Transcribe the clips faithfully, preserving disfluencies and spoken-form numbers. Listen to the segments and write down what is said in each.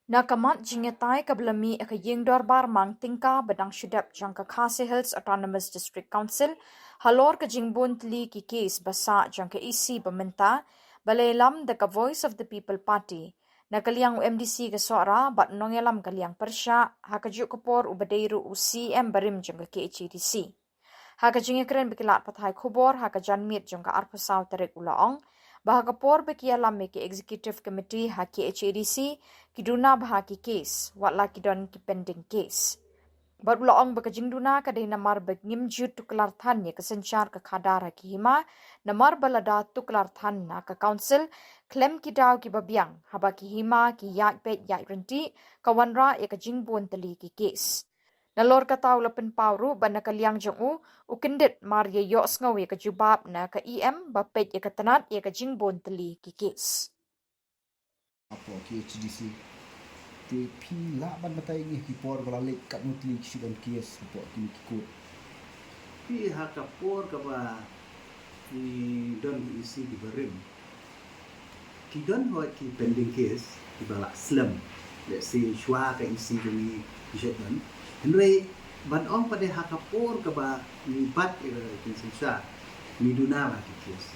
Na ka mat jingïatai kaba la mih ha ka ïing dorbar mang tyngka ba dang shu dep jong ka Khasi Hills Autonomous District Council halor ka jingbun tylli ki kes ba sah jong ka EC ba mynta, ba la ïalam da ka Voice of the People Party, na ka liang u MDC ka Sohra bad nongïalam ka liang pyrshah, ha kajuh ka por uba dei ruh u CEM barim jong ka KHADC. Ha ka jingïakren bad ki lad pathai khubor ha ka janmiet jong ka arphew saw tarik, u la ong ba ha ka por ba ki ïalam ïa ki Executive Committee ha KHADC, ki duna bha ki kes, wat la ki don ki pending kes. Bad u la ong ba ka jingduna ka dei namar ba ngim ju tuklar than ïa ka synshar ka khadar ha ki hima, namar ba lada tuklar than na ka Council, khlem ki daw kiba biang, haba ki hima ki ïaid beit ïaid ryntih, ka wanrah ïa ka jingbun tylli ki kes. Nalor kata u la pynpaw ruh ba na ka liang jong u, u kyndit mar ïa ïohsngew ïa ka jubab na ka EM ba peit ïa ka tnat ïa ka jingbun tylli ki kes. Hapoh KHADC. Te phi lah ban batai ïa ngi ha ki por ba la leit katno tylli ki shu don kes hapoh kine ki kot? Phi, ha ka por kaba ngi don ki EC kiba rim, ki don hooid ki pending case kiba la slem. Let's say shuwa ka EC jong ngi ki shu don. Hynrei ban ong pat de ha ka por kaba ngi bat ïa ka synshar, ngi duna bha ki case.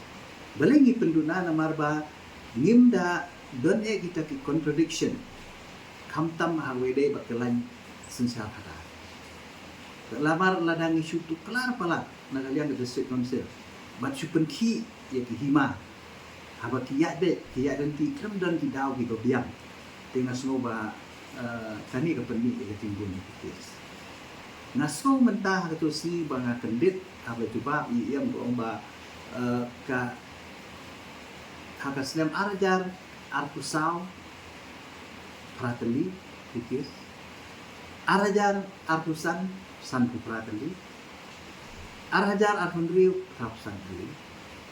Balei ngi pynduna? Namar ba ngim da don eh kita ki contradiction, khamtam ha kaba ïadei bad ka lain synshar khadar. Namar lada ngi shu tuklar palat na ka liang ka District Council bad shu pynkhih ïa ki hima, haba ki ïaid beit ki ïaid ryntih, khlem don ki daw kiba biang, te nga sngew ba, eh, kane ka pynmih ïa ka jingbun ïa ki kes. Nga sngew mynta ha kato sngi ba nga kyndit, haba jubab i EM ka ong ba, eh, ka, ha ka snem ar hajar arphew saw, phra tylli ki kes. Ar hajar arphew san, sanphew phra tylli. Ar hajar arphew hynriew, phra phew san tylli.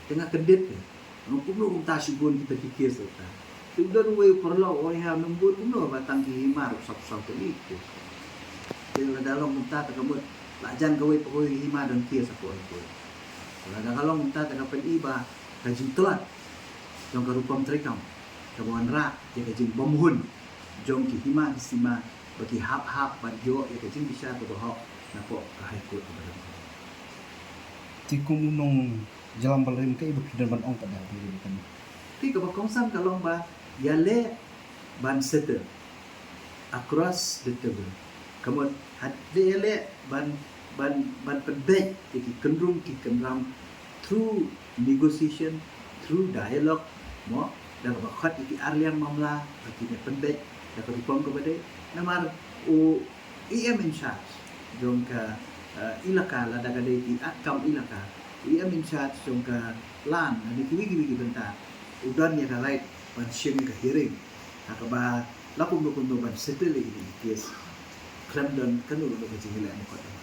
Te nga kyndit ïa nga, kumno kumta shibun kita ki kes ta. Te u don uwei u paralok u ong, ïa, ym bun kumno ba tang ki hima ruh saw phew saw tylli ki kes. Te lada long kumta, te ka mut la jan kawei pa kawei ka hima don kes hapoh, hapoh. Lada ka long kumta, te ka pyni ba ka jingtlot jong ka rukom treikam kaba wanrah ïa ka jingbymhun jong ki hima ki sima, ba ki hap hap ban ïoh ïa ka jingbishar kaba hok napoh ka High Court kaba don. Te kum u nongjyllam barim, kaei ba phi don ban ong pat da ha kane? Te kaba kongsan ka long ba ïaleh ban settle across the table. Ka mut, haba ïaleh ban, ban, ban pynbeit ïa ki kynrum ki kynram through negotiation, through dialogue, mo, da kaba khot ïa ki arliang mamla ba kin ïa pynbeit da ka rukom kaba dei. Namar u EM in charge jong ka, eh, elaka, lada ka dei ki at kam elaka, u EM in charge jong ka land, lane kiwei kiwei ki bynta, u don ïa ka right ban shim ïa ka hearing ha kaba la kumno kumno ban settle ïa kine ki kes khlem don kano kano ka jingïaleh mukotduma.